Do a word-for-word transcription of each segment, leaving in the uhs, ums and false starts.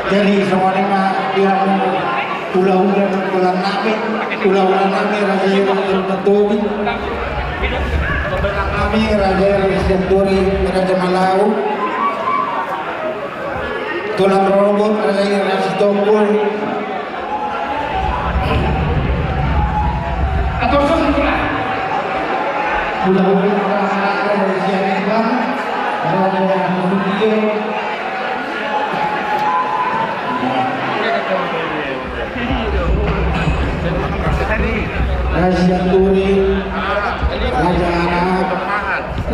Jadi songon i ma di hamu hulahula nami, hulahula nami Raja i Raja Sianturi, nami Raja i Raja Sianturi, Raja Malau, tulang rorobot Raja i Raja Sitompul. Atau satu lah. Hulahula Raja Sianturi, Raja Sitompul. Raja Sianturi, Raja Arab,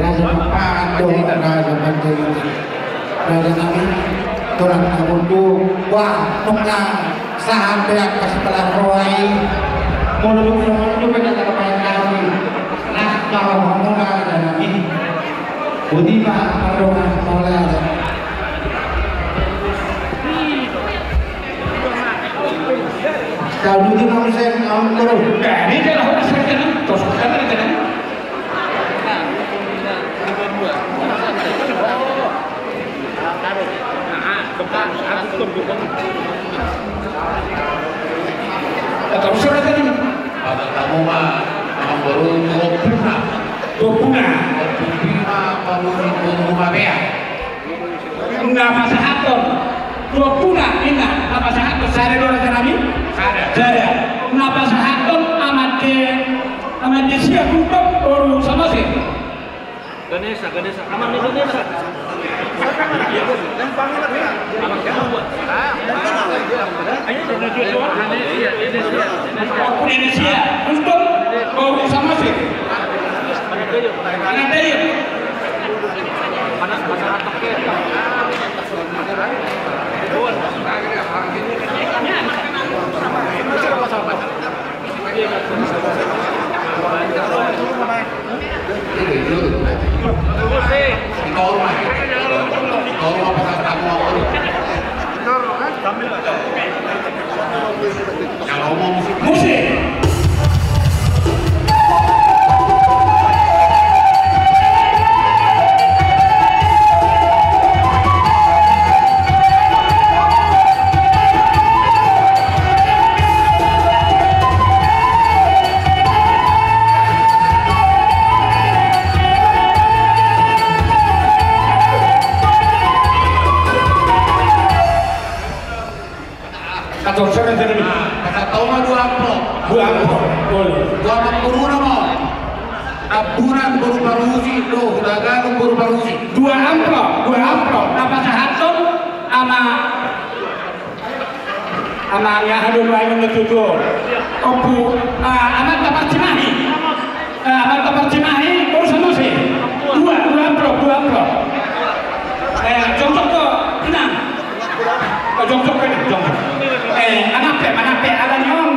Raja Pakpahan, dohot Raja Panjaitan. Raja nami, tulang na bondar, wah, nunga sahat be angka sipalas roha i. Molo dung songon i do pe na tarbaen hami. Las ma rohamuna, raja nami. Boti ma pardongan mauliate. Saluhutna muse, on terus. Jadi, kalau orang sakit, terus kita ada jalan. Terus ada tadi. Pada kamu mah, nomor dua puluh. Dua puluh. Dua puluh lima, baru di rumah bea. Na pasahathon dua puluh, inna, na pasahathon sada do, raja nami? Sada. Sada. Na pasahathon amante, amante Siabuntong boru Samosir. Ganesha, Ganesha, amante Ganesha. Amante Ganesha. Amante Siabuntong boru Samosir. Amante. Musik. Katorang, raja nami. Pasahat hamu ma dua amplop. Dua amplop. Boleh. Dua amplop boru nama. Tambunan boru Parhuyuti, dohot Hutagalung boru Parhuyuti. Dua amplop, dua amplop. Na pasahathon ama, ama ni aha do, baen na tutu. Ompu, ah, amanta Parcimahi. Eh, amanta Parcimahi, boru Samosir. Dua, dua amplop, dua amplop. Eh, jongjong do, inang. Eh, jongjong do, inang, jongjong. Eh, manampe, manampe, alani on.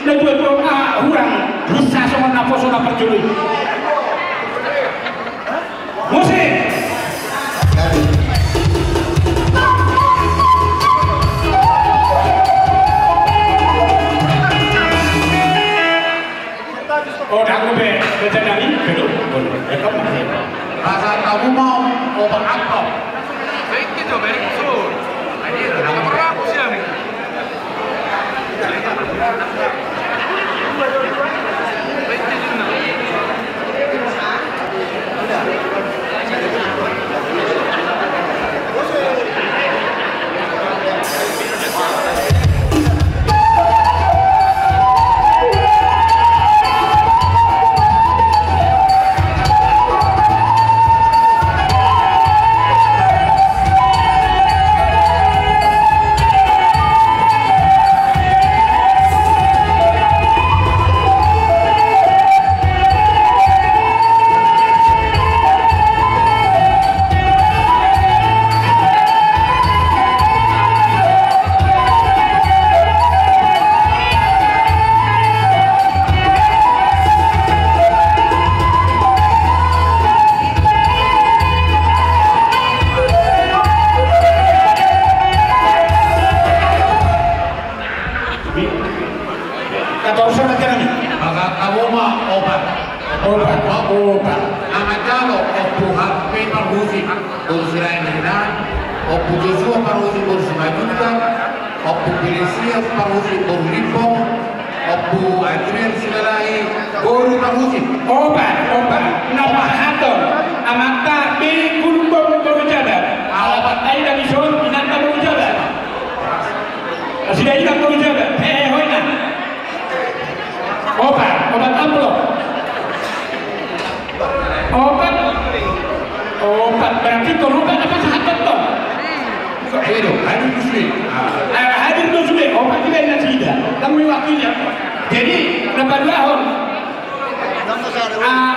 Dua, dua, dua, ah, hurang. Bisa songon naposo na parjolo i. Musik. Oh, dah, gue be-, baca dari, betul? Boleh. Ya, kamu. Pasahat hamu ma opat amplop. Baik, kita baik, so. Ini kenapa ragu sih, Ami? Baik, kita. Katorang, raja nami. Pasahat hamu ma opat. Opat, opat. Nama jalo, Ompu H P Parhuyuti. Boru Sirait na hinan. Ompu Joshua Parhusip boru Simanjuntak, Ompu Filisius Parhusip boru Limbong, Ompu Adrian Silalahi boru Parhusip. Opat, opat. Na pasahathon amanta B Gultom boru Jabat. Ala opat ai da dison inanta boru Jabat. Nasida inanta boru Jabat. Hehe, hoi na. Opat, opat amplop. Opat. Opat, berarti tolu opat na pasahathon tong. Edo, hadir do sude. Ah, hadir do sude. Opat, tidak ingat sida. Kamu wakilnya. Jadi, na paduahon. Ah,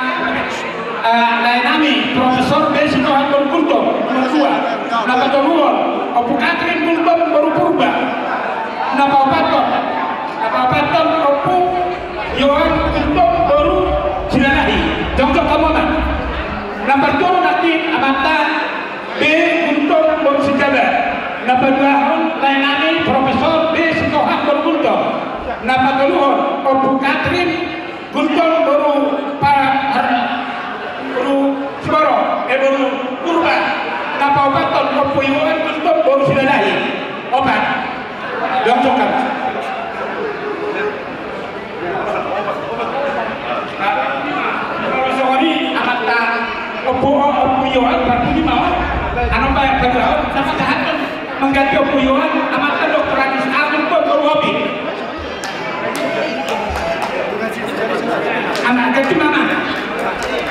ah, lae nami, Profesor B Sitohang boru Gultom, nomor dua. Na patoluhon, Ompu Katrin Gultom boru Purba. Na paopathon. Na paopathon, Ompu Yohan Gultom boru Silalahi. Jongjong hamu, amang. Na parjolo nangkin amanta B Gultom boru Sijabat. Na paduahon lae nami Profesor B Sitohang boru Gultom. Na patoluhon Ompu Katrin Gultom boru Pa-, boru Siboro, eh, boru Purba. Na paopathon Ompu Yohan Gultom boru Silalahi. Opat. Jongjong hamu. Songon i amanta Ompu, Ompu Yohan, parpudi ma on. Anu, baen paduahon na pasahathon mengganti Ompu Yohan, amanta Doktor Agus Agung boru Hobi. Amang, ganti ma, amang.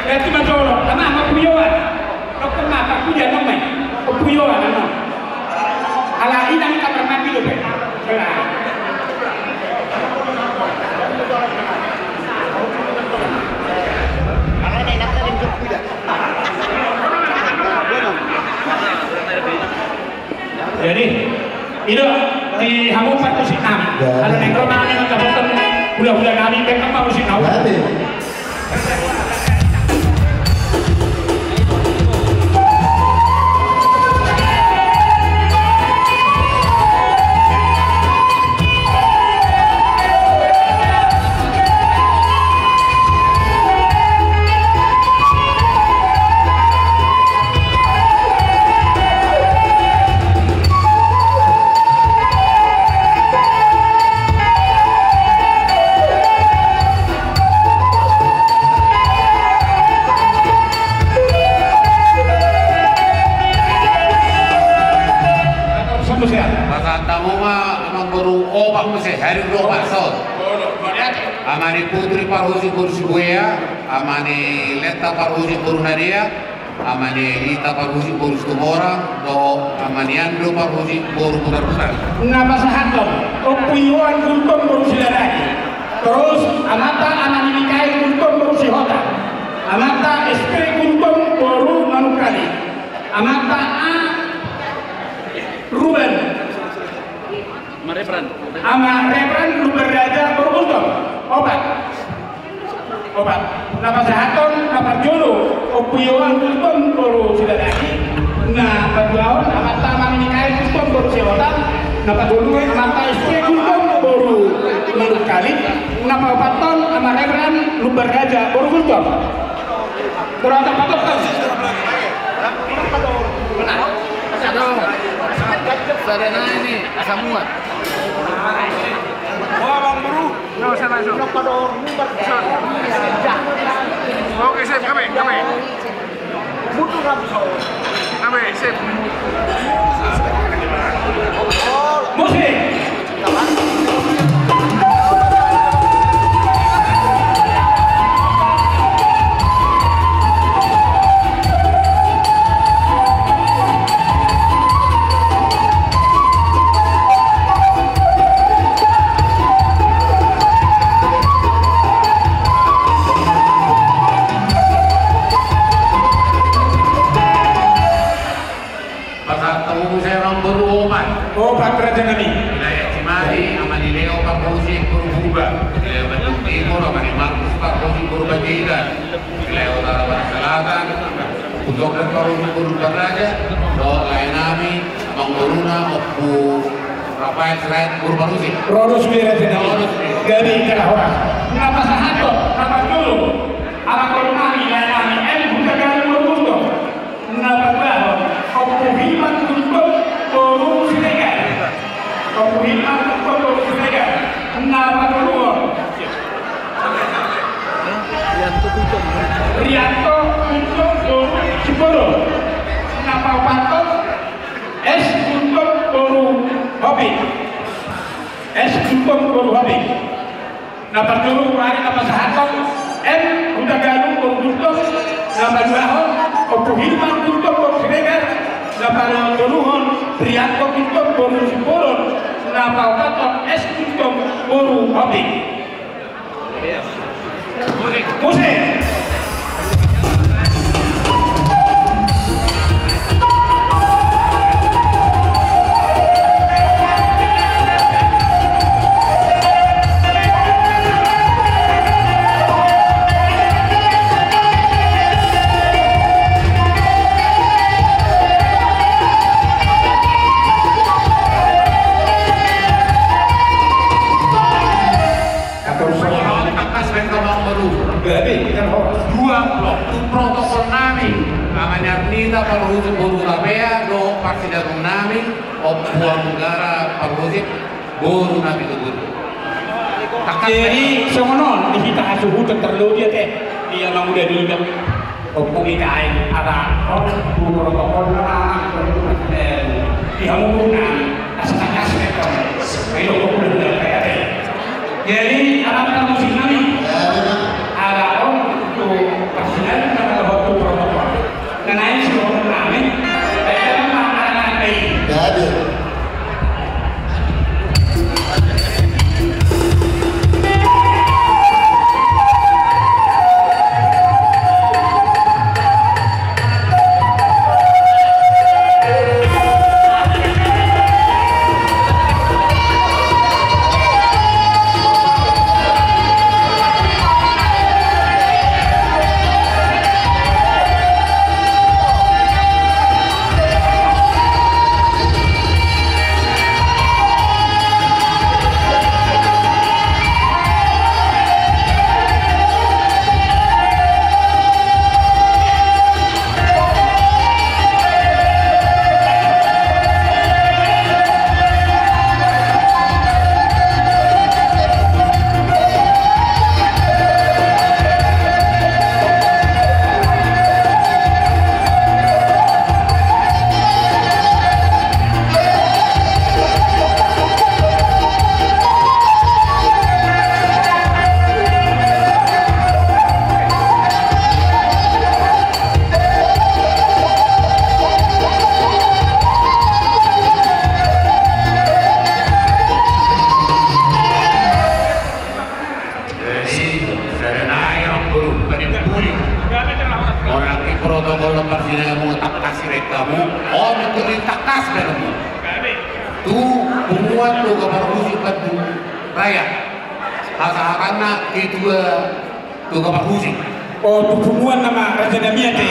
Ganti ma jolo, amang, Ompu Yohan. Dokter ma, parpudi annon ma i. Ompu Yohan annon. Ala inang kamar mandi dope. Jadi, i do di hamu parmusik nami. Jadi. Ala naeng ro nami mandapothon hula-hula nami, baen ma musik nami. Jadi. Pasahat hamu ma. Amang boru, opat muse, hadir do opat son. Ama ni Putri Parhusip boru Sibuea, ama ni Letta Parhusip boru Nadia, ama ni Ita Parhusip boru Situmorang, dohot ama ni Ando Parhusip boru Butarbutar. Na pasahathon, Ompu Yohan Gultom boru Silalahi. Torus, amanta, ama ni Mikael Gultom boru Sihotang. Amanta, S P Gultom boru Manungkalit. Amanta, A Ruben. Ama Reveran. Ama Reveran Lumban Raja boru Gultom. Opat. Opat. Na pasahathon, na parjolo, Ompu Yohan Gultom boru Silalahi. Na paduahon, amanta, ama ni Mikael Gultom boru Sihotang. Na patoluhon, amanta, S P Gultom boru Manungkalit. Na paopathon, ama Reveran Lumban Raja boru Gultom. Kurang tepat, Dokter. Aduh. Sada nai ni, asam urat. Wah, Bang Buru. Oke, sip, kami, kami. Kami, sip. Musik. Pasahat hamu muse, amang boru, opat. Opat raja nami. Wilayah Cimahi, ama ni Leo Parhusip boru Purba. Wilayah Bandung Timur, ama ni Markus Parhusip boru Panjaitan. Wilayah Utara Barat Selatan, Ompu Jokdan Parhusip boru Lumban Raja. Dohot lae nami, amang boruna, Ompu Rafael Sirait boru Parhusip. Ro do sude, raja nami. Ro do sude. Jadi, jala horas. Na pasahathon, na parjolo, amang boru nami, lae nami, M Hutagalung boru Gultom. Na paduahon, Ompu Himan Gultom Ompu Hilman Gultom boru Siregar, na patoluhon Rianto Gultom boru Simbolon, na paopathon S Gultom boru Hobing. S Gultom boru Hobing. Na patolu ari na pasahathon M Hutagalung boru Gultom, na paduahon Ompu Hilman Gultom boru Siregar, na patoluhon Rianto Gultom boru Simbolon, na paopathon S Gultom boru Hobing. Musik. Tangkas pe tong boru. Gabe, kan horas. Dua blok tu protokol nami. Mangan ni Arnita Parhusip boru Tabea dohot parsidabuan nami Ompu Anggara Parhusip boru Napitupulu. Tangkas pe. Jadi songon on di hita hasuhuton tarlumobi ate. Ia manguda dulu dah. Ompung i, ai, ala on tu protokol na, eh, di hamuna, asa tangkas pe tong. Ai, ompung udah, udah, udah. Jadi, ala parmusik nami. Ala on tu parsidabuan na, ala on tu protokol. Na naeng sidohonon nami. Ai, ala ma, ala nami. Jadi. Jadi, sada nai, amang boru, panimpuli. Molo nangkin protokol na parsidabuan tangkas siregar hamu, on tu tangkas be hamu. Tu punguan Toga Parhusip Bandung Raya. Hasahatanna ketua Toga Parhusip. O, tu punguan nama raja nami ate.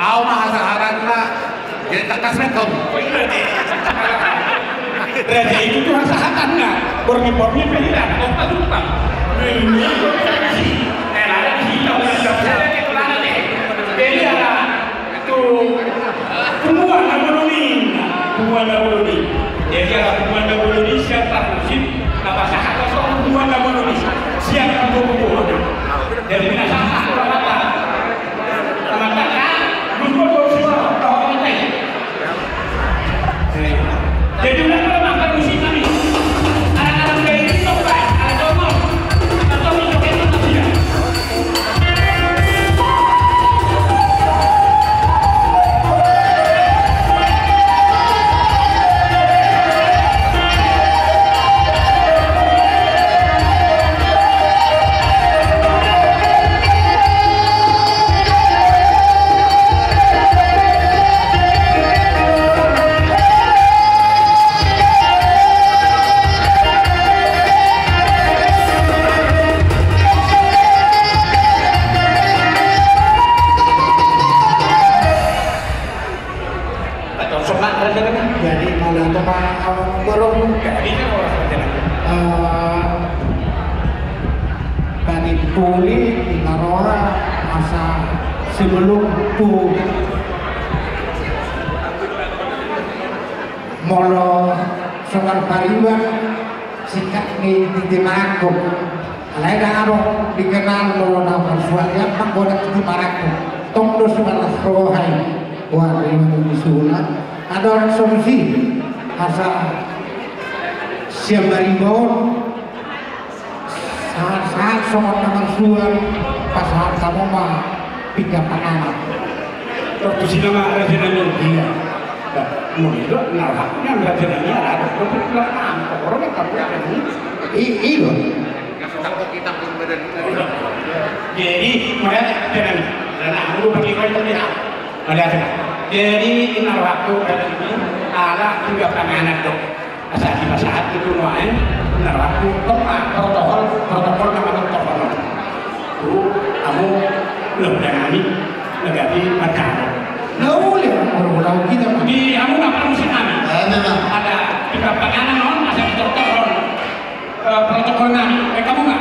Au ma hasahatanna, jadi tangkas be hamu. Raja itu tu hasahatanna. Borngin-borngin pe hita, tong patumpang. Jadi ala tu punguan na bolon i, punguan na bolon i. Jadi ala punguan na bolon i sian Parhusip, na pasahathon tu punguan na bolon i sian panggogo-gogo. Jadi pinasahat tu amanta. Amanta, ah, gus dur, gus dur, gus dur. Jadi ulang, ulang, ulang, musik nami. Anak-anak gaya ini, tong, Pak. Anak tolong. Anak tolong, joget, tong, tidak. Jadi, molo tongon, eh, panimpuli, di na roha, asa sebelum tu molo Songon pariban singkat ni tintin marangkup. Alai ndang adong dikenal molo na marsuari, manggoda tintin marangkup. Tong do sipalas roha i. Wah, terima kasih suhut. Adong solusi asa sian pariban on. Sahat-sahat songon na marsuan, pasahat hamu ma pinggan panganan. Waktu sila ma raja nami. Iya. Nah, molo i do na rohakku nian raja nami, ala adong do pinggan panganan. Pokokna kan raja nami. I, i do. Jadi, maka raja nami. Karena aku lupa di kau itu dia. Maka raja. Jadi, na rohakku raja nami, ala pinggan panganan do. Asa dipasahat tu nuaeng, na rohakku, tong ma protokol, protokol na manang tong ma. Tu hamu hulahula nami, na gabe marjabu. Na uli, hulahula hita ma. Di hamu na pamusi nami. Eh, memang. Ada pinggan panganan on, asa ditortor on. Eh, protokol nami, eh, hamu ma.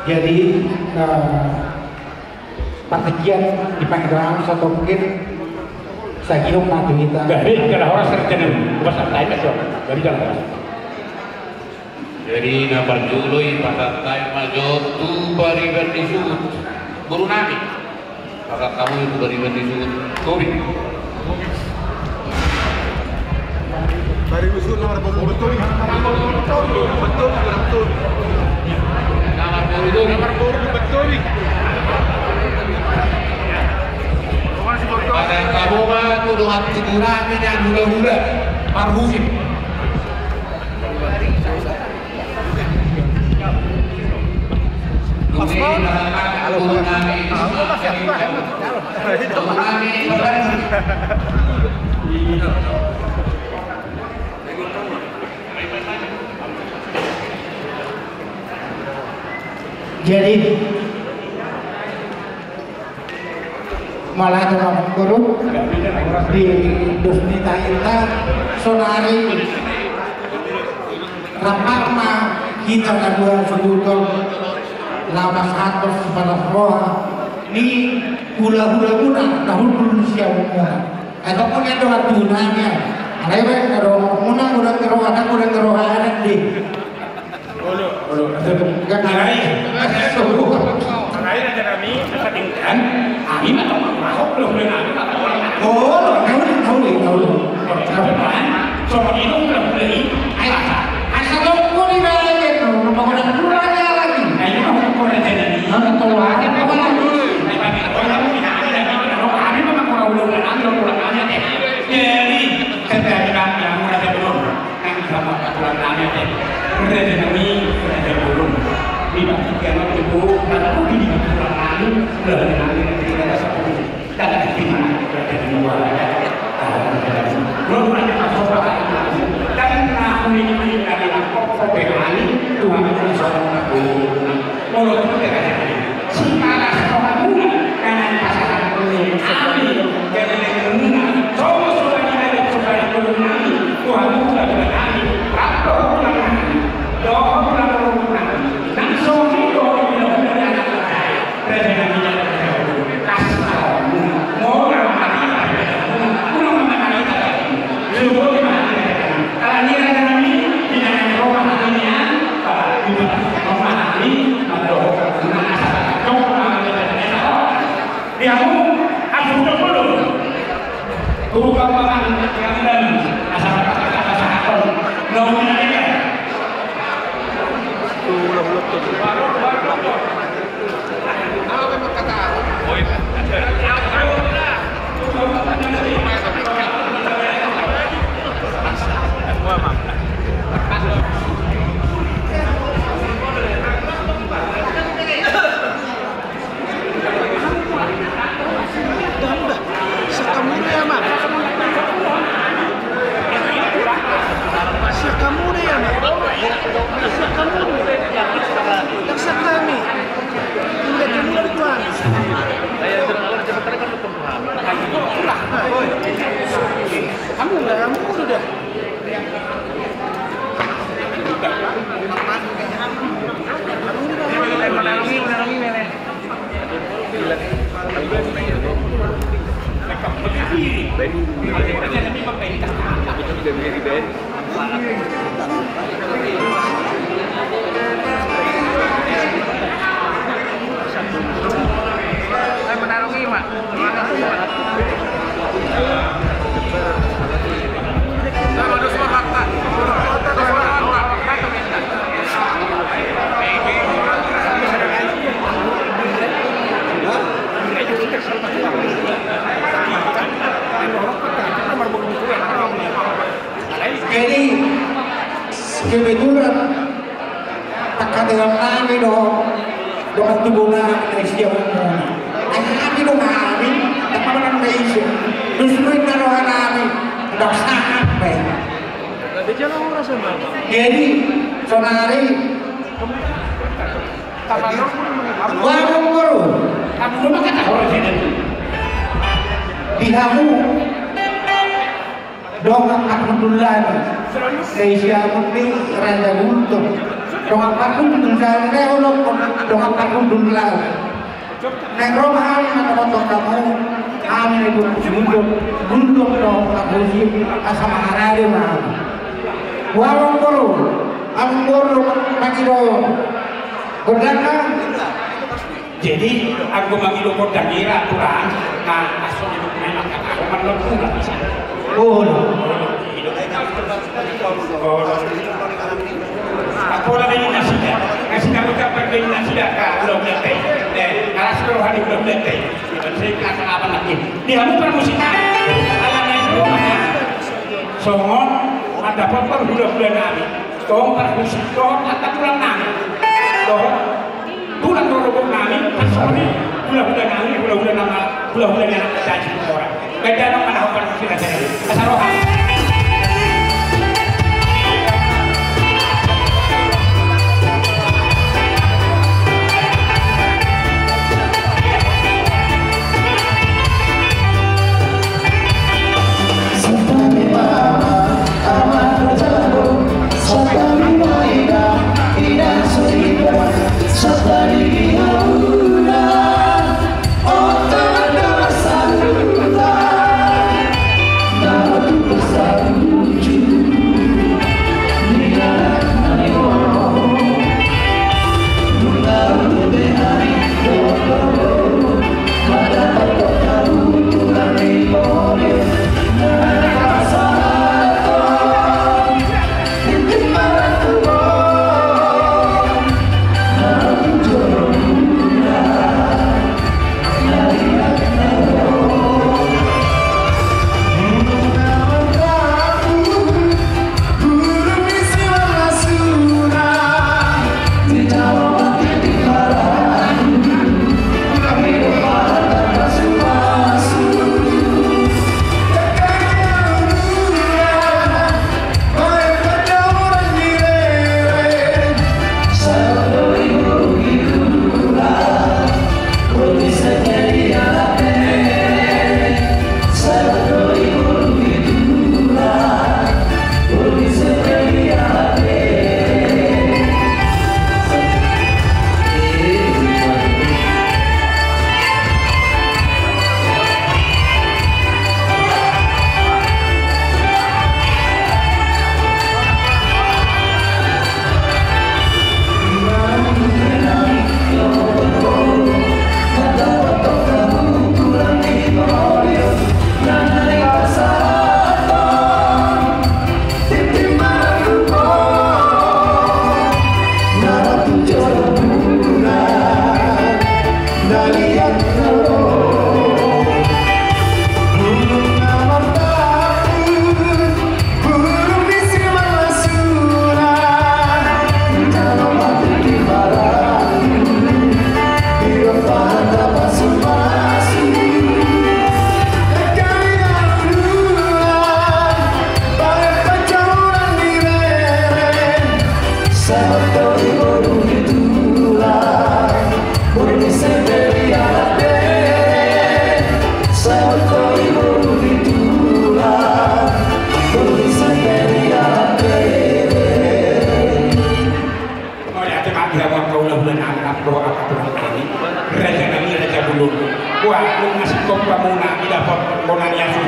Jadi, eh, partingkian di panggilan satu mungkin sagihum mati kita. Jadi, kada horas kerjanya, bukan santai, Mas, Bro. Jadi, kada horas. Jadi, na parjolo i pasahat hami ma jo tu pariban ni suhut boru nami. Pasahat hamu tu pariban ni suhut Tobing. Pariban ni suhut na marboru Tobing. Na marboru Tobing. Na marboru Tobing. Pasahat hamu ma tu dongan tubu nami na hulahula. Parhusip. Jadi, mauliate ma amangboru di dos ni tahinta, saonari rap ma hita na dua suhut on laho pasahathon sipalas roha ni hulahula muna na hundul di siamun muna. Ai tong muna do hatuhuna nian. Alai baen na do muna godang ni roha, godang ni roha anak di. Olo, olo, asa dong. Alai, alai raja nami, asa denggan, hami ma tong mangurahon, olo, olo, na uli, na uli, na uli. Olo, asa dong, olo, uli. Ai asa, asa dong, uli, na uli, na uli, na uli, na uli. Ai ma, olo, raja nami. Olo, olo, olo, olo. Ai, hami ma mangurahon, olo, olo, na uli, na uli. Jadi, terjadi, hami, hami, raja nami. Nang sama patulan nami ate. Raja nami, raja bolon. Di batu kiamat itu, kalau di batulan nami, raja nami, raja nami, raja nami, raja nami, raja nami. Belum ada masuk akal. Dan aku ini dari aku, Tuhan itu seorang aku. Molo tung denggan singkara saroha muna, na naeng pasahathon hami, jadi lengan muna, songon soba ni adat soba ni boru nami, tu hamu hulahula nami, rap dohot tulang nami, dohot tulang boru nami, nang songon i dohot hulahula ni anak nami, raja nami, raja nami, kasih tahu muna, molo nang mari, muna, muna, muna, muna, muna, muna, Alani raja nami, di na naeng ro ma hami nian, di na naeng ro ma hami, mandok, na asa mandok, na asa mandok. Di hamu, asa mandok dulu. Buka paman, yang dan asa mandok, asa mandok. Nau mina dia. Tuh, ulah, ulah, tuh. Apa yang berkata? Oh, iya. Siap kamu deh ya, Mak. Siap kamu deh. Siap kami. Udah dimulai, Tuan. Kamu udah, kamu udah. Jadi, kebetulan, tangkatean nami do, dongan tubu nami na isi jabu muna. Ai hami do nami, tangkatean nami na isi. Terus gue taruh nami, ndak sangat baik. Jadi, sonari, Wah, boru. Di hamu dongan parhundul nami, na isi jabu ni Raja Gultom. Dongan parhundul nami, dongan parhundul nami. Naeng ro ma hami mandokhon hamu, hami na Gultom, Gultom do parhundul, asa mangarade ma hami. Wah, boru. Amang boru, mangido gondang ma. Jadi, anggo mangido gondang i ra, Tulang, na, na so didok memang kata, mandokhon Tulang. Oh, no. Pola be ni nasida, nasida ucapkan be ni nasida, ka, hula-hula te. Eh, alas ko roha ni hula-hula te. Di hamu parmusik nami. Ala naeng ro ma songon mandapothon hula-hula nami. Tong parhusip, tong angka tulang nami. Tong tulang rorobot nami, songon i hula-hula nami, hula-hula nama, hula-hula ni anak Jaji Mora. Baen damang ma na hau parhusip na tadi. Asa roha.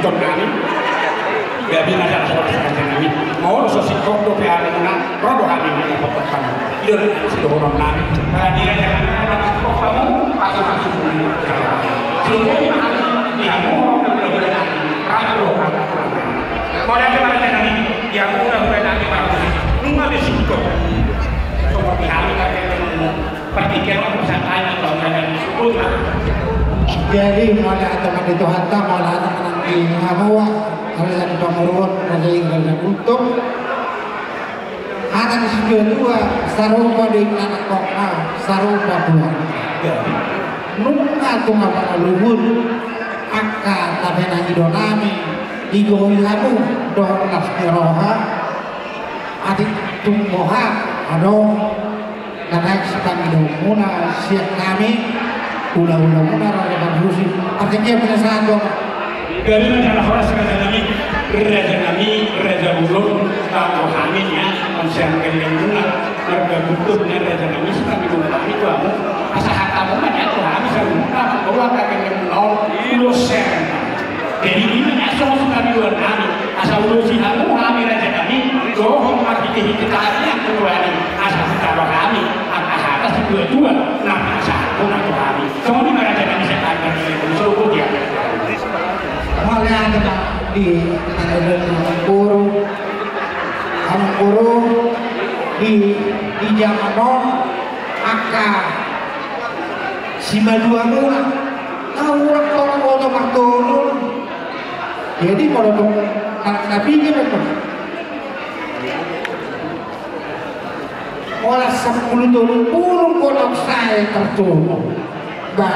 Nami, gabe ma jala horas raja nami. Molo so singkop dope hamuna, ro do hami mandapothon hamu. I do na sidohonon nami. Pala di raja nami, singkop hamu, pasu-pasu nami. Singkop hami, di hamu, raja do hami. Mauliate ma raja nami, di hamu, raja nami, nunga be singkop. Singkop di hami, raja nami. Jadi, mauliate ma di Tuhanta, mauliate ma di hamu, raja ni pamoruon, raja i, raja Gultom. Hata ni situa-tua, sarupa do inganan kok, sarupa tuan. Nunga tung apa luhut, angka tabe na ido nami, digohi hamu, dohot las ni roha, atik tung boha, adong, Karena sipangidoonmuna sian hami, hula-hulamuna, raja Parhusip. Artinya, punya satu. Gabe ma jala horas raja nami, raja nami, raja Gultom, tau hami ya, sian gellengmuna, marga Gultom ya, raja nami, sipangidoon nami tu hamu, asa hatamuna ya tu hami, saluhutna, bahwa kakek muna, ulos sen. Jadi, ima na songon sipangidoan nami, asa ulosi hamu hami raja nami, dohot marhite-hite tangiang tu Tuhan i, asa hutalo hami angka hata situa-tua na pinasahatmuna tu hami. Songon i ma raja nami, sai tanda ni ulos on, ya. Mauliate ma di, eh, Amangboru, Amangboru, di, di jaman on angka simaluamuna. Au, urang tong boto martolu. Jadi, molo tong na, na piga tong? Holan sampulu tolu pulu, holan sae martolu. Ba,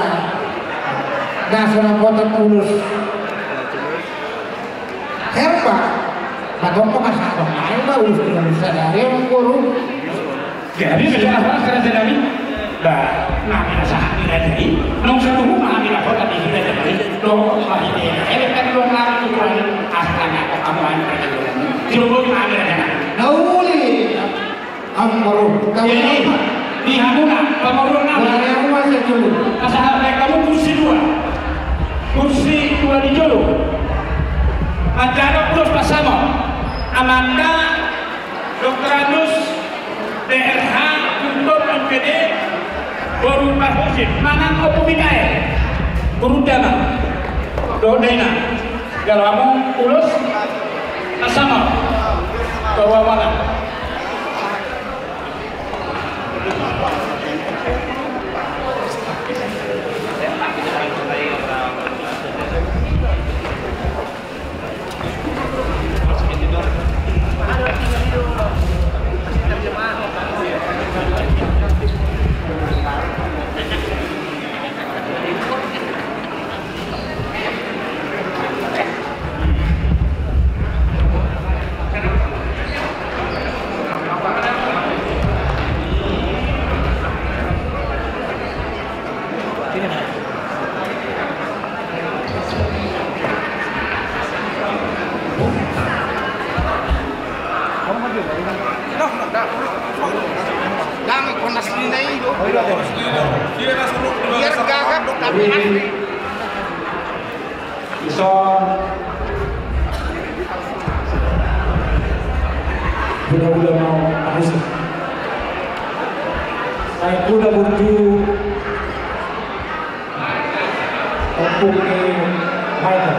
dasar na boto ulos. Herba, ba tong ko masadong ai ba ulos, ulos sadari, Amangboru. Jadi, bicara horas raja nami. Ba, nami na sahat ni raja i, nunga satu rumah nami na kota di raja nami. Dohot marhite na elek kan dua nami tu Tuhan, asa tanda kok hamu ani raja nami. Jolo ma nami raja nami. Na uli. Amangboru. Jadi, di hamuna, pamoruon nami. Pasahat baen hamu kursi dua. Kursi dua di jolo. Manjalo ulos pasamot. Amanta Doktorandus D R H Gultom M P D, boru Parhusip, manang Ompu Mikael, guru agama. Dohot daina, jalo hamu ulos pasamot. Bawa mana? Biar gagap tapi asli. Ison. Hula-hula mau habis. Saya kuda burju. Ompung ni Michael.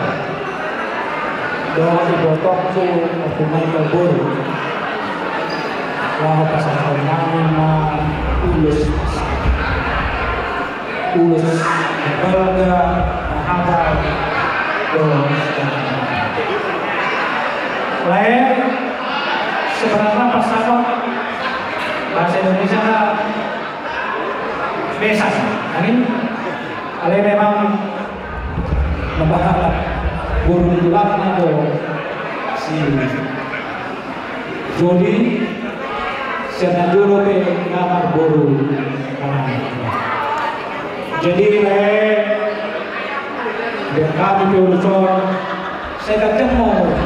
Dohot ibotongku, Ompung Michael boru. Laho pasahathon nami ma ulos. Ulos, balga, hata, dohot. Lae, sebenarnya pasamot bahasa Indonesia besan, amin. Alai memang membahagia boru tulangna do si Jodi, sian na jolo pe nga marboru. Jadi, lae, biar hami pe ulos on, sai ganjang ma umur.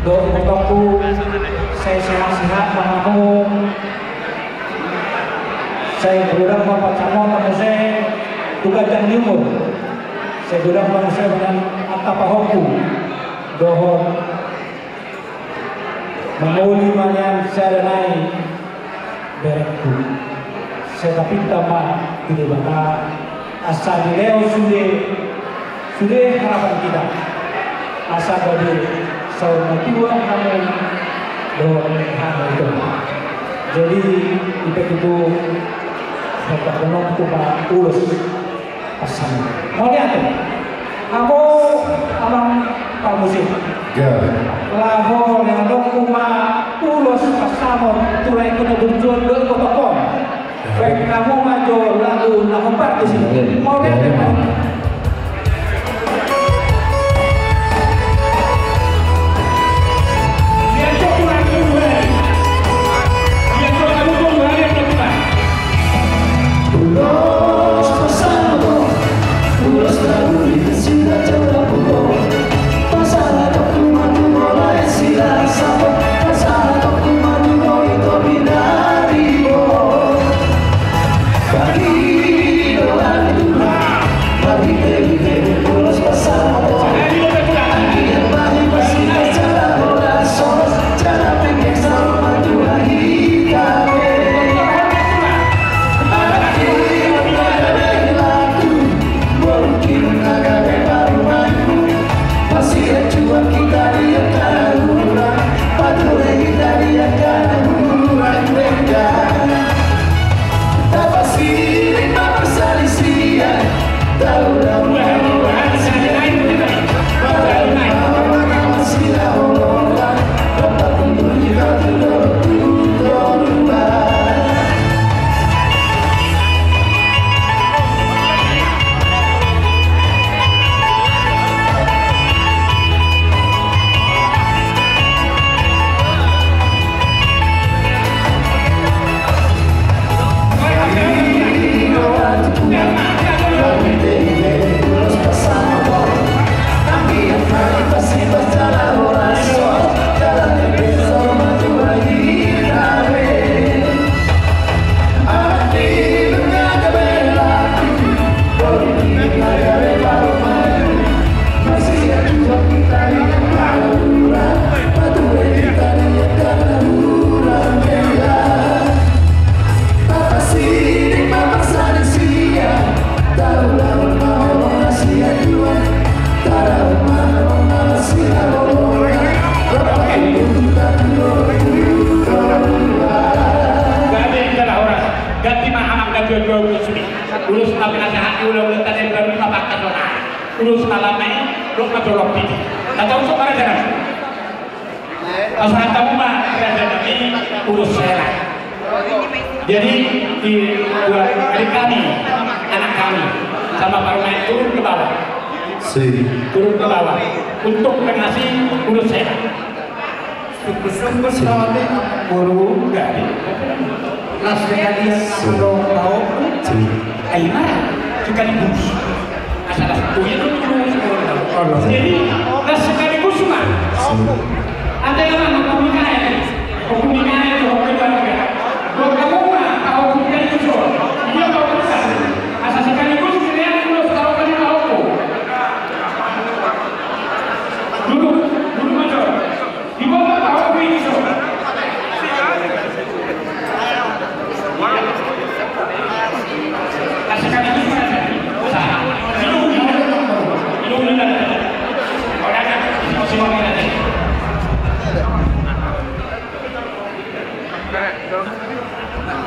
Dohot ibotongku, sai sehat-sehat ma hamu. Sai godang ma pansamotan muse, tu ganjang ni umur. Sai godang ma muse, badan Tapahompu dohot mangoli ma nian sada nai berengku. Sai tapinta ma tu Debata asa dilehon sude, sude harapan hita, asa gabe saur matua hamu dohot hamu ito. Jadi, ita tutu, sai tapasahat ma ulos. Mauliate. Hamu amang parmusik. Laho lehonon hamu ma ulos pasahaton tu raja i, na burju on dohot ito tong. Baen hamu ma jo lagu na hombar tusi. Mauliate. Ganti ma amang, ganti on dua ulos i. Ulos na pinasahat ni ulaon na tadi, baru ma pangkas on. Ulos na lama i dohot na jolok i. Na tahu so para jalan. Pasahat hamu ma raja nami ulos sela. Jadi, di, buat adik kami, anak kami, sama parumaen turun ke bawah. Si. Turun ke bawah untuk mengasih ulos sela. Sungguh-sungguh kami guru. Enggak. Las sekalian. Si. Kalau mau. Si. Ayo, sekaligus. Asal aku ya, lu, lu, lu, lu. Jadi, las sekaligus ma. Ada yang mana? Komunikasi. Komunikasi, komunikasi. Gua kamu mah, tahu komunikasi itu. Dia tahu komunikasi. Asal sekaligus, dia yang lu tahu kan tahu. Duduk, duduk aja.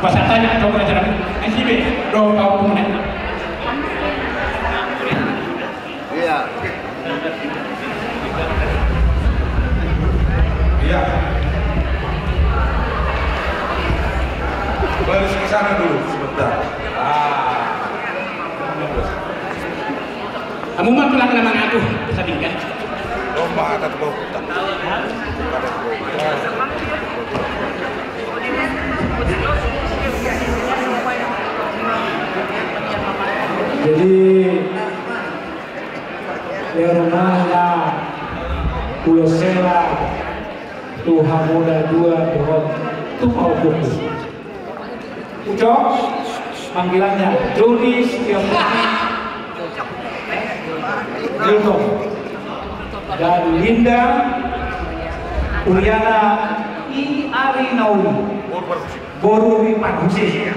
Pas tanya, coba aja. N T B, do kau punya. Iya. Iya. Baris ke sana dulu sebentar. Ah. Hamu ma tulang na mangaku, bisa tinggal. Domba adat bau. Jadi, ya, rumahna ulos sela tu hamu na dua dohot tu pahompungku. Ucok, panggilannya Dodi Setiabudi. Ucok. Dan Linda Uliana i ari nauli boru ni parhusip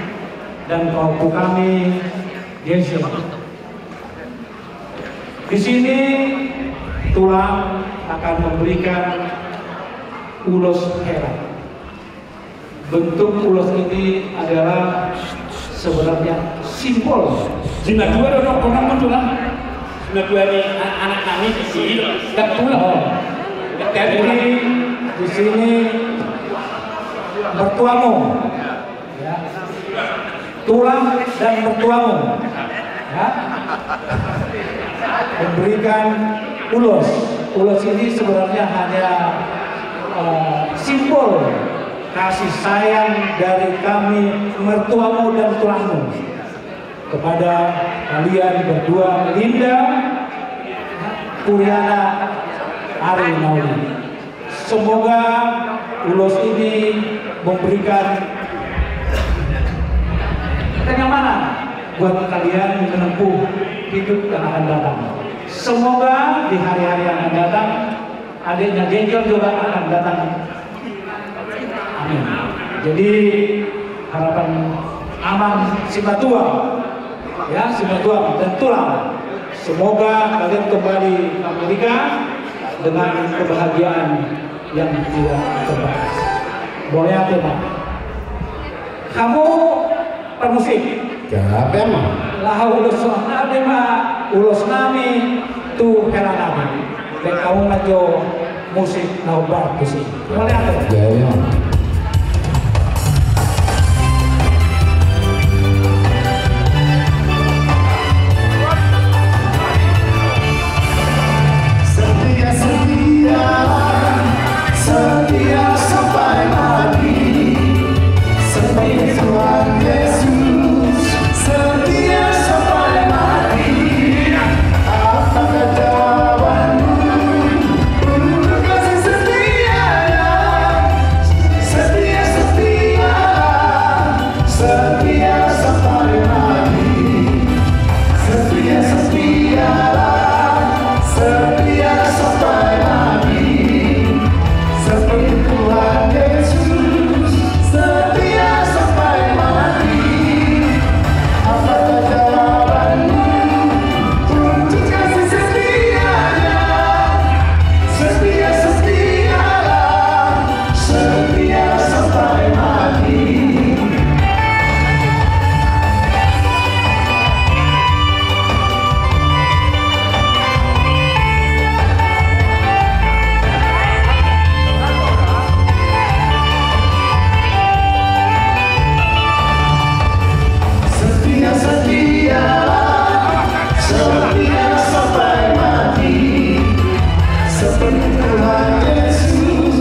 dan pahompu kami Jason. Di sini tulang akan memberikan ulos hela. Bentuk ulos ini adalah sebenarnya simbol. Sinatua do, do, do, do, tulang. Sinatua ni a-, anak nami di sini kan tulang. Oh. Jadi di sini mertuamu, ya. Tulang dan mertuamu, ya, memberikan ulos. Ulos ini sebenarnya hanya, eh, simbol kasih sayang dari kami, mertuamu dan tulangmu, kepada kalian berdua, Linda Puriana Ari Nauli. Semoga ulos ini memberikan kenyamanan buat kalian menempuh hidup yang akan datang. Semoga di hari-hari yang akan datang, adiknya Genjel juga akan datang. Amin. Jadi, harapan Amang Simatua, ya, Simatua dan tulang, semoga kalian kembali ke Amerika dengan kebahagiaan yang tidak terbatas. Boleh apa, Pak? Hamu parhusip. Gabe ma. Laho ulos nami ma, ulos nami tu hela nami. Baen hamu ma jo musik na hombar tusi. Boleh apa? Gabe ma. Setia, setia, setia sampai mati. Setia Tuhan Yesus, setia sampai mati. Apakah jawabanmu untuk kasih setianya? Setia, setia, setia sampai mati. Setia, setialah, setia sampai mati. Seperti Tuhan Yesus, setia sampai mati. Apakah jawabanmu untuk kasih setianya? Setia, setialah, setia sampai mati. Setia, setia, setia sampai mati. Seperti Tuhan Yesus,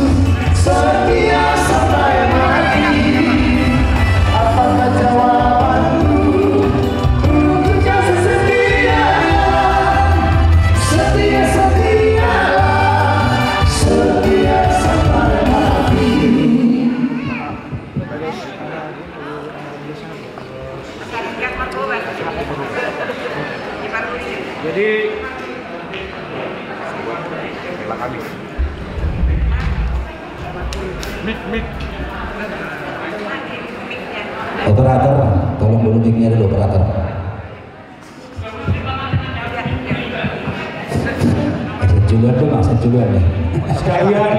setia sampai mati. Apakah jawabanmu untuk kasih setianya? Setia, setialah, setia sampai mati. Jadi, mik, mik. Operator, tolong dulu miknya dulu, operator. Saya duluan dong, saya duluan nih. Sekalian,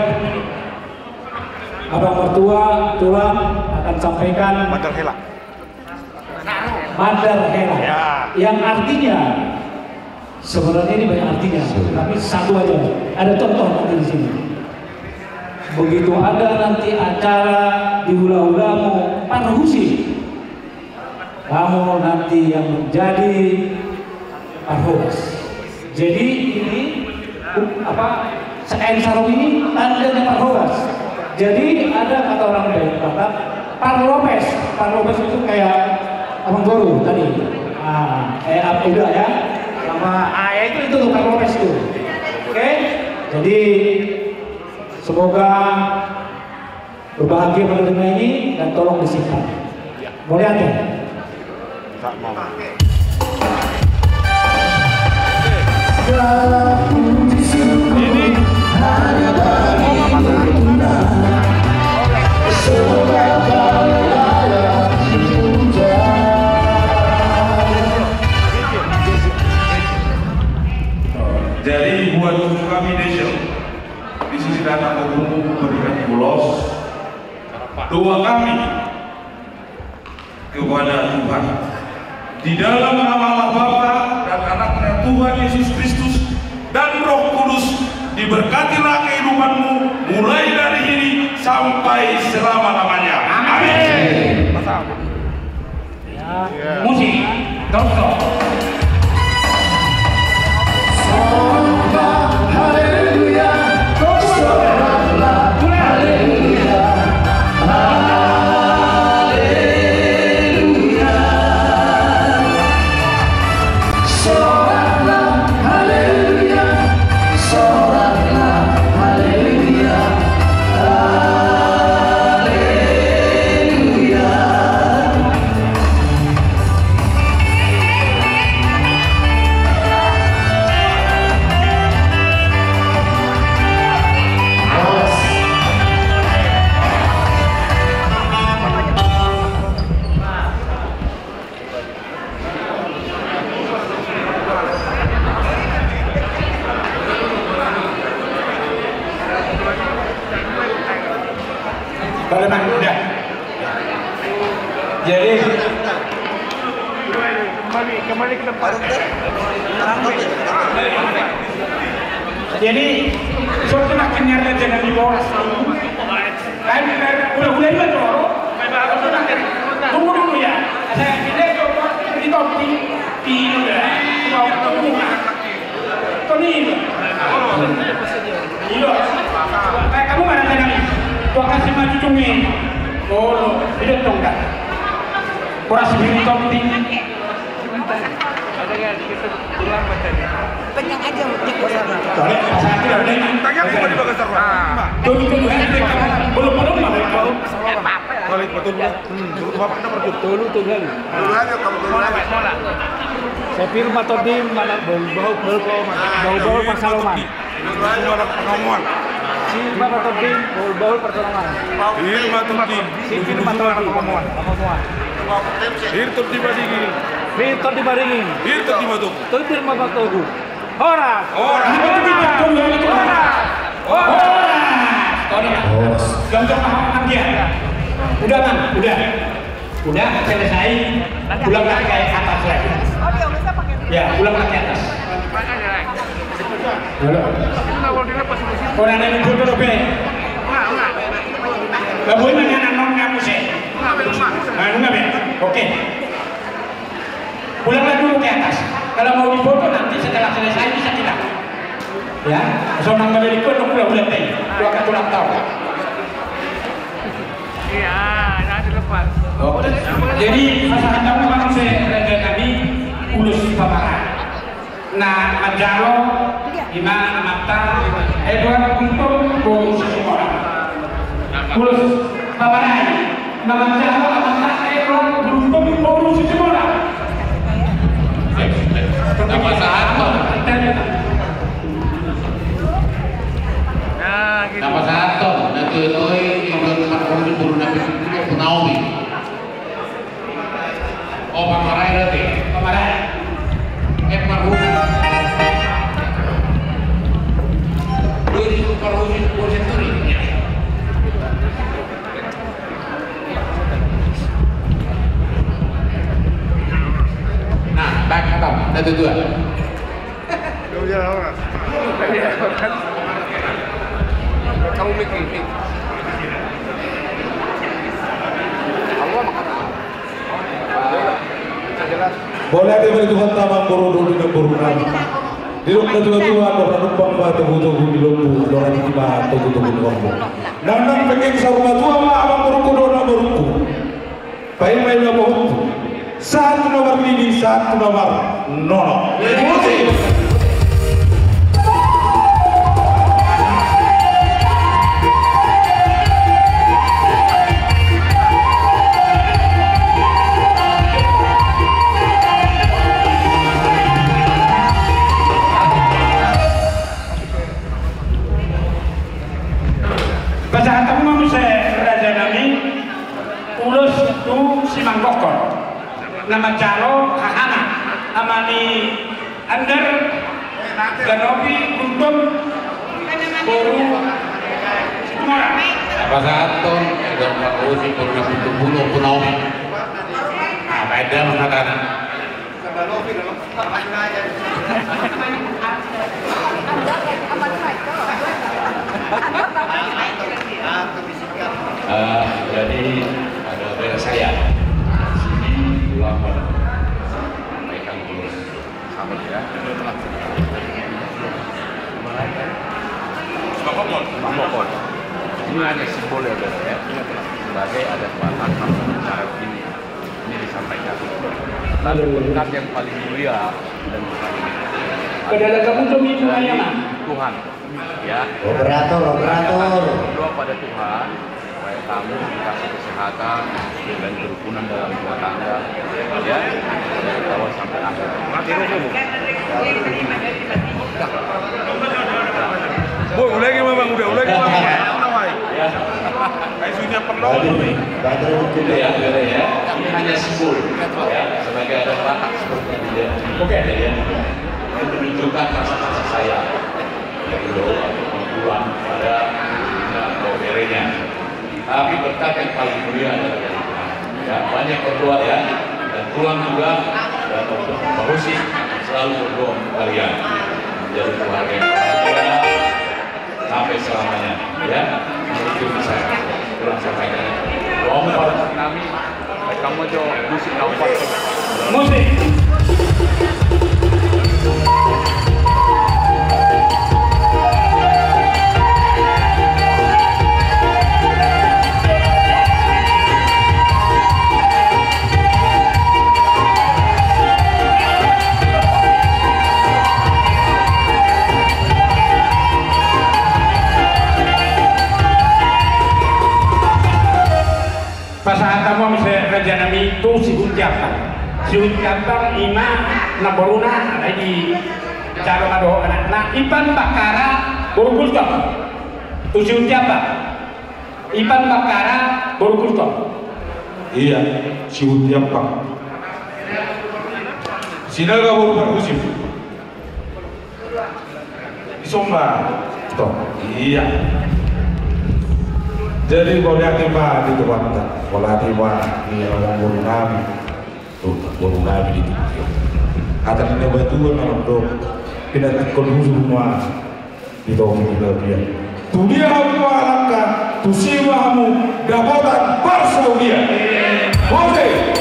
Abang Mertua, Tulang akan sampaikan Bandar Hela. Bandar Hela. Ya. Yang artinya, sebenarnya ini banyak artinya, tapi satu aja. Ada contoh nanti di sini. Begitu ada nanti acara di hula-hulamu, parhusip, kamu nanti yang menjadi parhobas. Jadi ini, apa, kain sarung ini tandanya parhobas. Jadi ada kata orang Batak, parlopes. Parlopes itu kayak Amang Guru tadi. Ah, eh, apa, udah ya. Sama, ah, ya itu, itu tuh parlopes itu. Oke? Jadi semoga berbahagia menerima ini dan tolong disimpan. Mauliate. Segala puji syukur Jadi buat kami desa, di sisi datang ke buku berikan ulos doa kami kepada Tuhan. Di dalam nama Allah Bapa dan Anaknya Tuhan Yesus Kristus dan Roh Kudus, diberkatilah kehidupanmu mulai dari ini sampai selama-lamanya. Amin. Musik, dong, dong. Boleh, Bang, udah. Jadi, kembali, kembali ke tempat. Jadi, suatu makin nyari aja dari boras. Kan, udah, udah, udah, udah. Tunggu dulu ya. Saya pindah ke di topi. Di, udah. Toni. Ido. Eh, kamu mana tadi? Gua kasih maju cumi. Oh, lo. Ido tong dah. Kurang sebentar topi. Pegang aja, pegang. Boleh, pasang aja, udah. Pegang, bukan di bagasan rumah. Tunggu, tunggu, tunggu. Belum, belum, belum. Balik, betul, betul. Hmm, betul, Bapak, nomor tujuh. Tolu, tolu, tolu. Tolu aja, kamu tolu aja. Sipir ma tondim, mana bau-bau, bau-bau, bau-bau, parsaloman. Sipir ma tondim, bau-bau, parsaloman. Sipir ma tondim. Sipir ma tondim. Sipir tondim ma tondim. Sipir tondim ma tondim. Sipir tondim ma tondim. Horas. Horas. Horas. Horas. Horas. Horas. Horas. Udah, Bang, udah. Udah selesai. Ulang lagi ke atas lagi. Ya, ulang lagi ke atas. Halo. Orang yang ikut terus, Be. Gak boleh nanya nonnya musik. Nah, enggak, Be. Oke. Pulanglah dulu ke atas. Kalau mau difoto nanti setelah selesai bisa kita. Ya, sonang melilit pun udah udah teh. Dua kali ulang tahun. Iya, nanti lepas. Oke. Jadi pasangan tamu memang saya raja kami ulos paparan. Nah, manjalo ima amanta Edward Gultom boru Situmorang. Ulos paparan. Manjalo amanta Edward Gultom boru Situmorang. Nama sahat, Bang. Nah, gitu. Nama sahat, Bang. Nah, tuh, tuh, ini udah tempat boru, boru Nabi, boru Naomi. Oh, Pamarai berarti? Pamarai. Eh, Parhus. Lu di Parhus, Parhus Senturi? Iya. Nah, baik, kata. Satu, dua. Kamu mikir, mikir. Kamu apa kata? Boleh ada beli Tuhan tamang boru dulu di boru kami. Di ruk na tua-tua, dohot na numpang ma togu-togu ni lombu, dohot na numpang ma togu-togu ni lombu. Nang nang penggeng saur matua ma amang borungku dohot na borungku. Paima-ima bohongku. Sahat tu na marnini, sahat tu na marnono. Na manjalo hahana, ama ni Andar, Ganopi, Gultom, boru Situmorang. Pasahathon, Ganopi, boru Napitu Bulu, boru Naomi. Nah, baen damang hatana. Eh, jadi ada bela saya. Sini dua pada sampaikan dulu. Sabar ya. Ini hanya simbol ya, Bela, ya. Sebagai adat Batak, kalau bicara begini, ini disampaikan. Tapi berkat yang paling mulia dan paling, pada kamu tuh itu dari Tuhan. Ya. Operator, operator. Berdoa pada Tuhan supaya kamu dikasih kesehatan dan kerukunan dalam rumah tangga. Ya. Dari awal sampai akhir. Mati rokok, Bu. Bu, ulangi, Mamang, udah, ulangi, Mamang. Ya. Kayak sudah perlu. Bagus, bagus. Gitu ya, gitu ya. Ini hanya simbol, ya, sebagai adat Batak seperti itu, ya. Oke. Ya, ya. Itu menunjukkan rasa kasih sayang. Yang kedua, pulang pada berenya. Tapi berkat yang paling mulia adalah dari Tuhan. Ya, banyak berdoa ya, dan pulang juga, dan Pak Husi selalu berdoa untuk kalian. Menjadi keluarga yang bahagia sampai selamanya. Ya, itu saya kurang sampaikan. Doa pada kami. Kamu jo musik na upat. Musik. Pasahat hamu muse raja nami tu Sihuntiambang. Sihuntiambang ima na boruna, na di jalo ma dohot anakna, Ipan Bakkara boru Gultom. Tu Sihuntiambang. Ipan Bakkara boru Gultom. Iya, Sihuntiambang. Sinaga boru Parhusip. Isomba. Toh, iya. Jadi, mauliate ma di Tuhanta, mauliate ma di amangboru nami, tu boru nami di Tokyo. Hata ni na batua na mandok, pinantikkon hujur ma di Tokyo di bagian. Tudia hamu mangalangka, tusi ma hamu dapotan parsaulian. Oke.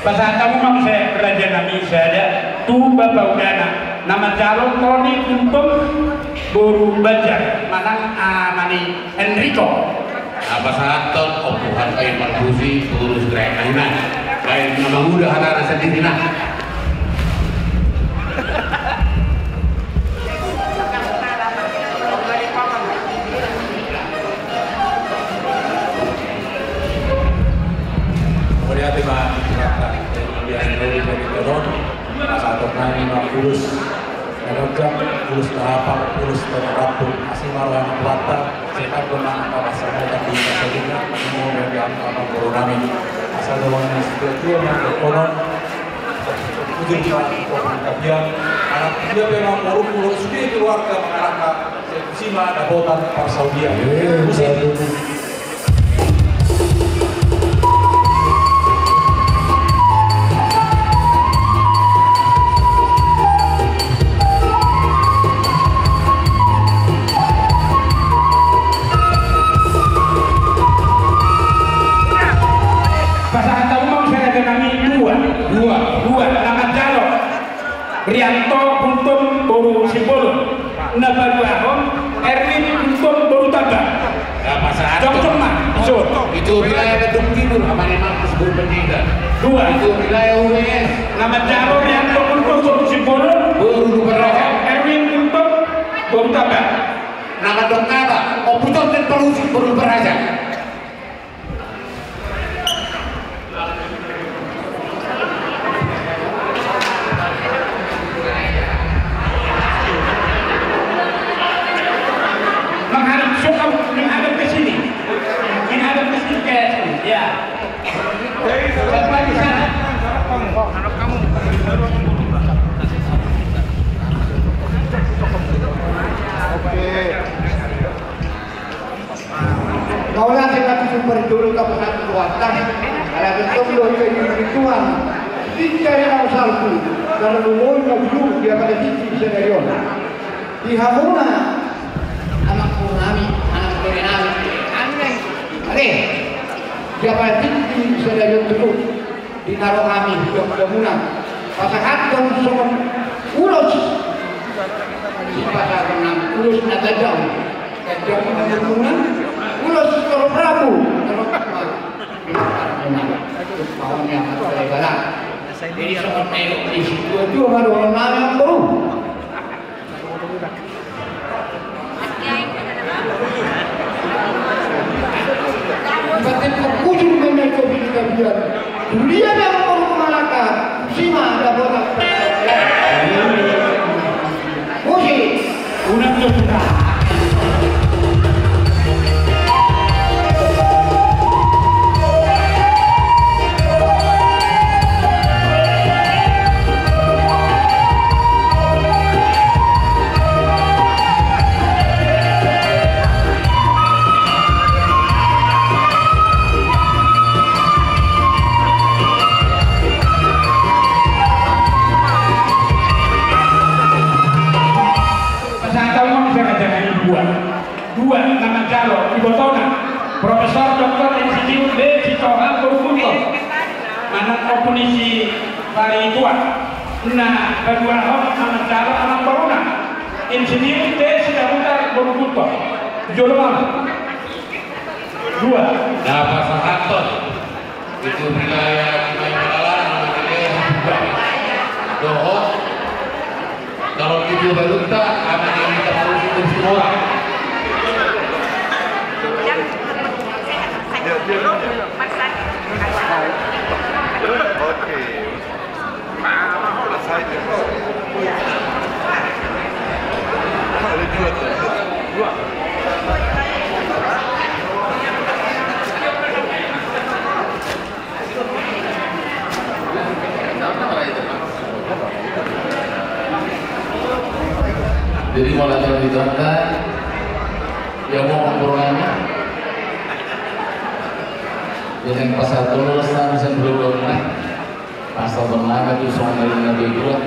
Pasahat hamu ma muse raja nami sada tu bapa udana na manjalo Toni Gultom boru Banjar manang ama ni Enrico. Na pasahathon Ompu Harvey Markusi, pengurus Gerak Kahinan. Baen na manguda hatana sandiri na. Mauliate ma di Tuhanta, yang mulia yang dari Tuhan. Pasahaton nami ma ulos na gagap, ulos na hapal, ulos na rambu. Asi ma roha ni Tuhanta, sai tangkas ma angka pansamotan di masa tingki, di angka amangboru nami. Asa dohot ni situatua ma dohonon, ujung ma dohot ni tapian, anak dia pe ma boru, ulos sude keluarga mangalangka, sai tusi ma dapotan parsaulian. Musik. Pasahat hamu ma muse raja nami dua. Dua. Dua, na manjalo Rianto Gultom boru Simbolon. Na paduahon Erwin Gultom boru Tambak. Ya, pasahat. Jongjong ma, iso. Itu wilayah Bandung Timur, ama ni Markus boru Panjaitan. Dua. Itu wilayah U B S. Na manjalo Rianto Gultom boru Simbolon. Boru Lumban Raja. Erwin Gultom boru Tambak. Na mandok hata, Ompu Jon dan Parusi boru Lumban Raja. Ala tong do hita dihilala Tuhan, tingki na salpu, karna lumobi ma bulung di ampara tingki sadari on. Di hamuna, amangboru nami, amangboru nami, ate, di ampara tingki sadari on tutu, di na ro hami, di hamuna, pasahathon songon ulos, sipasahaton nami, ulos na ganjang. Ganjang ma umurmuna, ulos torop rambu, torop rambu. Jadi songon na nidok ni situatua ma dohonon nami, amangboru. Berarti pokujur memang kau bini kabian. Dunia yang mau malaka, sima ada botak. Musik. Unang jogja. Pasahat hamu ma muse raja nami dua. Dua na manjalo ibotona, Profesor Doktor Insinyur D Sitohang boru Guntur, manang ompu ni si Paritua. Na paduahon na manjalo amangboruna, Insinyur T Sidabutar boru Guntur. Jolo ma. Dua. Na pasahathon. Itu wilayah Sungai Malalana, wilayah Buka. Dohot. Kalau itu balunta, aman yang kita harus itu semua. Oke. Jadi, molo tung didok, ya, mau ngomong nami. Jadi, yang pasal terus, nami sendiri belum, nah. Pasal bernama tu songon na dua.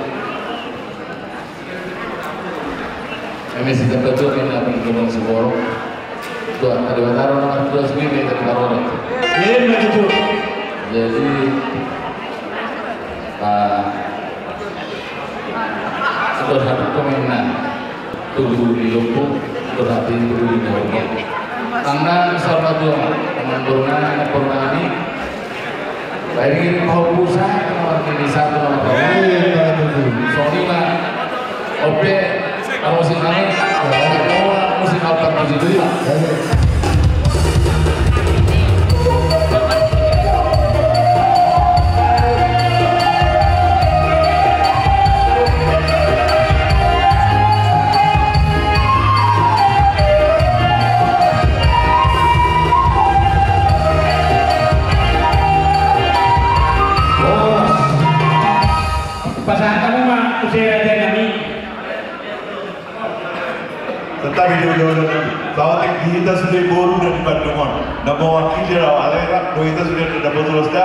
Eme sitambatua eme na pingkon siborok. Tua, ada bataro nama tua sendiri, ada bataro. Iya, begitu. Jadi, ah, sudah satu komentar. Tugu di lombu, berarti tugu di lombu. Tangan sama dua, tangan bermain, tangan bermain. Baik, ini mau pulsa, nomor ini satu, nomor dua. Iya, iya, iya. Sony mah. Oke, kalau si kami, mau musik apa tuh itu ya? Pasahat hamu ma muse raja nami. Tetap itu dulu. Bahwa di hita sude boru dan di Bandung on. Na mewakili rawa alera, bahwa hita sude na dapat ulos da.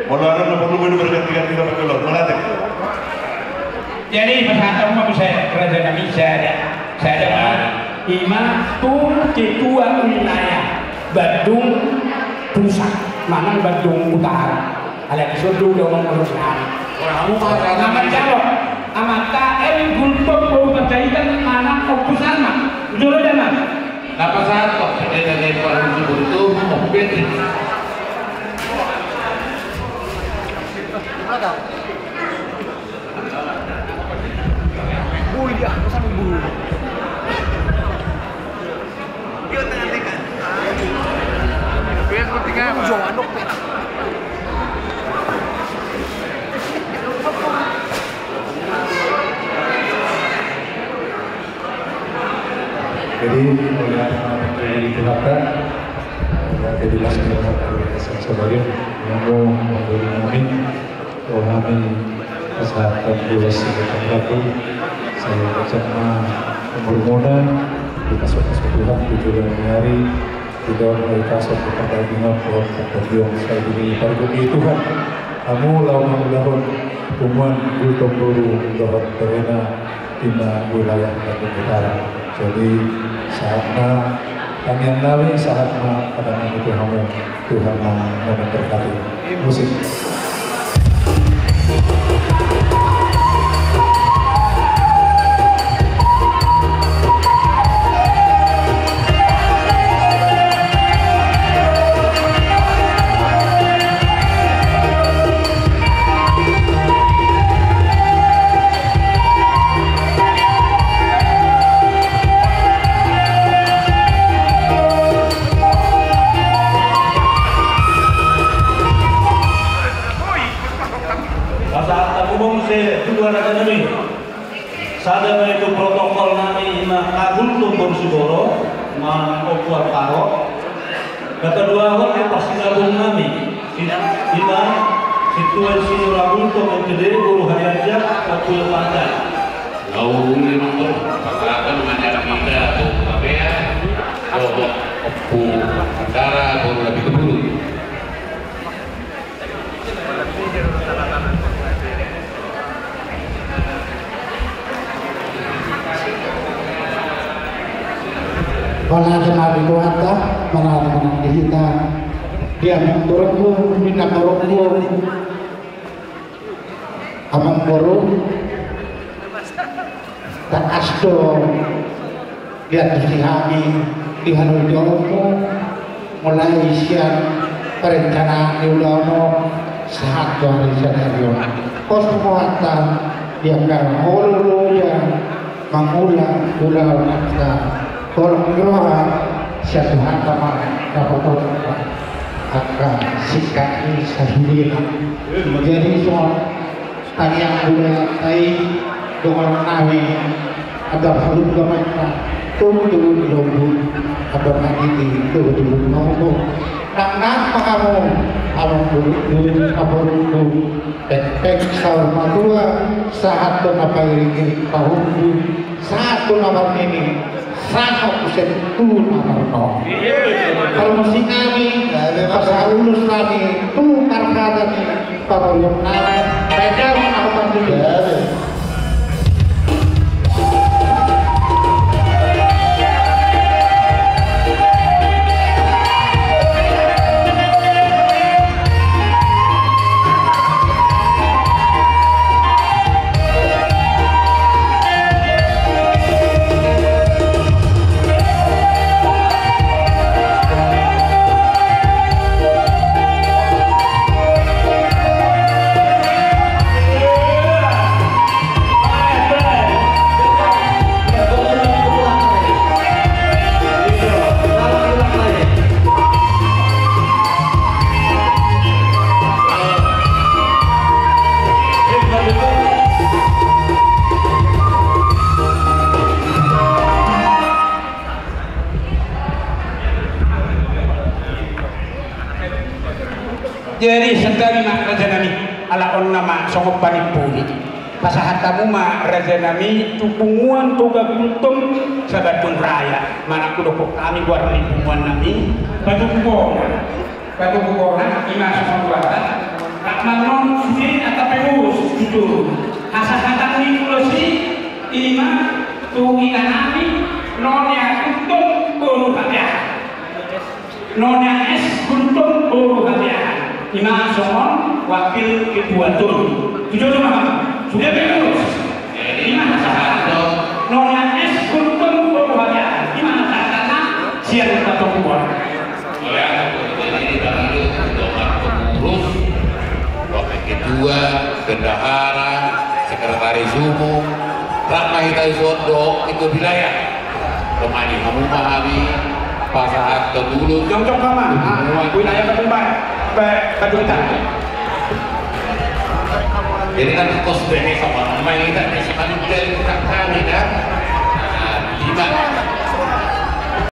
Molo adong na porlu, berganti-ganti dapat ulos. Manatik. Jadi, pasahat hamu ma muse raja nami sada. Sada ma. Ima tu ketua wilayah Bandung Pusat. Manang Bandung Utara. Alai dison do uda manang ulos nami. Ora hamu ma. Na manjalo. Amanta M Gultom boru Panjaitan manang Ompu Salma. Jolo da ma. Na pasahat hamu ma. Pendeta dari Parhun Gultom, Ompu Petri. Boi dia, pesan boi. Jadi, melihat apa yang dilakukan, ya, jadi lagi sama-sama dia, yang mau memberi kami. Rohani pasahathon ulos sian Tuhan, sai panjang ma umurmuna, dipasupasu Tuhan tu joloan ni ari, Di dalam hari kasar kepada Tuhan, Tuhan, Tuhan, Tuhan, Tuhan, Tuhan, Tuhan, Tuhan, Tuhan, Tuhan, Gultom boru dohot berena di wilayah Bandung Utara. Jadi, sahat ma tangiang nami, sahat ma padanami tu hamu, Tuhan ma memberkati. Musik. Pasahat hamu muse tu raja nami. Sada ma i tu protokol nami, ima Gultom boru Siboro, ma Ompu Alvaro. Hataduahon tu parsinabung nami, ima Sintua Insinyur Gultom M Pd, boru Harianja, Ompu Alvaro. Lalu ini nonton pasahat ma di hita, Ompu Kapea, Ompu Andara, boru Napitupulu. Holan na di Tuhanta, manang di hita, di amangborungku, di namborungku, amangboru, tangkas do diantusi hami di halomomu, mulai sian perencanaan ni ulaon on sahat tu ari sadari on. Pos Tuhanta di angka na holong do ia mangula ulaon angka holong ni roha, sian Tuhanta ma dapoton angka singkat ni sahilina. Jadi songon tangiang budaya ta i, dongan nami, andar halumpang ma hita, tubu-tubu ni lombu, andar hangit i, tubu-tubu ni lombu. Nang nang ma hamu, amangborungku, amangborungku, pengpeng saur matua, sahat tu na pairingi pahompu, sahat tu na marnini, sahat tu na marnono. Parmusik nami, pasahat ulos nami, tu parhata ni pangoluan nami, baik, aman, aman dulu. Jadi, sandari ma raja nami, ala on nama songon panimpuli. Pasahat hamu ma raja nami tu punguan Toga Gultom Sabatun Raya. Manang hudokhon hami goar ni punguan nami, Patubu Bona. Patubu Bona, ima songon goarna. Rap manon sude angka pengurus, jujur. Hasahatan ni ulos i, ima tu ina nami, Nonia Gultom boru Habeahan. Nonia S Gultom boru Habeahan, ima songon wakil ketua tolu. Tujuh rumah. Sudah betul. Ima hasahatan. Nonia S Gultom boru Habeahan, ima hasahatan. Sian Patubu Bona. Jadi, pengurus, wakil ketua, bendahara, sekretaris umum, rap ma hita dison dohot ketua wilayah. Domani hamu ma hami pasahathon ulos. Jongjonghon ma, ah, wilayah Badung Barat. Ba-, Badung Utara. Jadi kan kos bene sama nama kita, ini sama juga kita.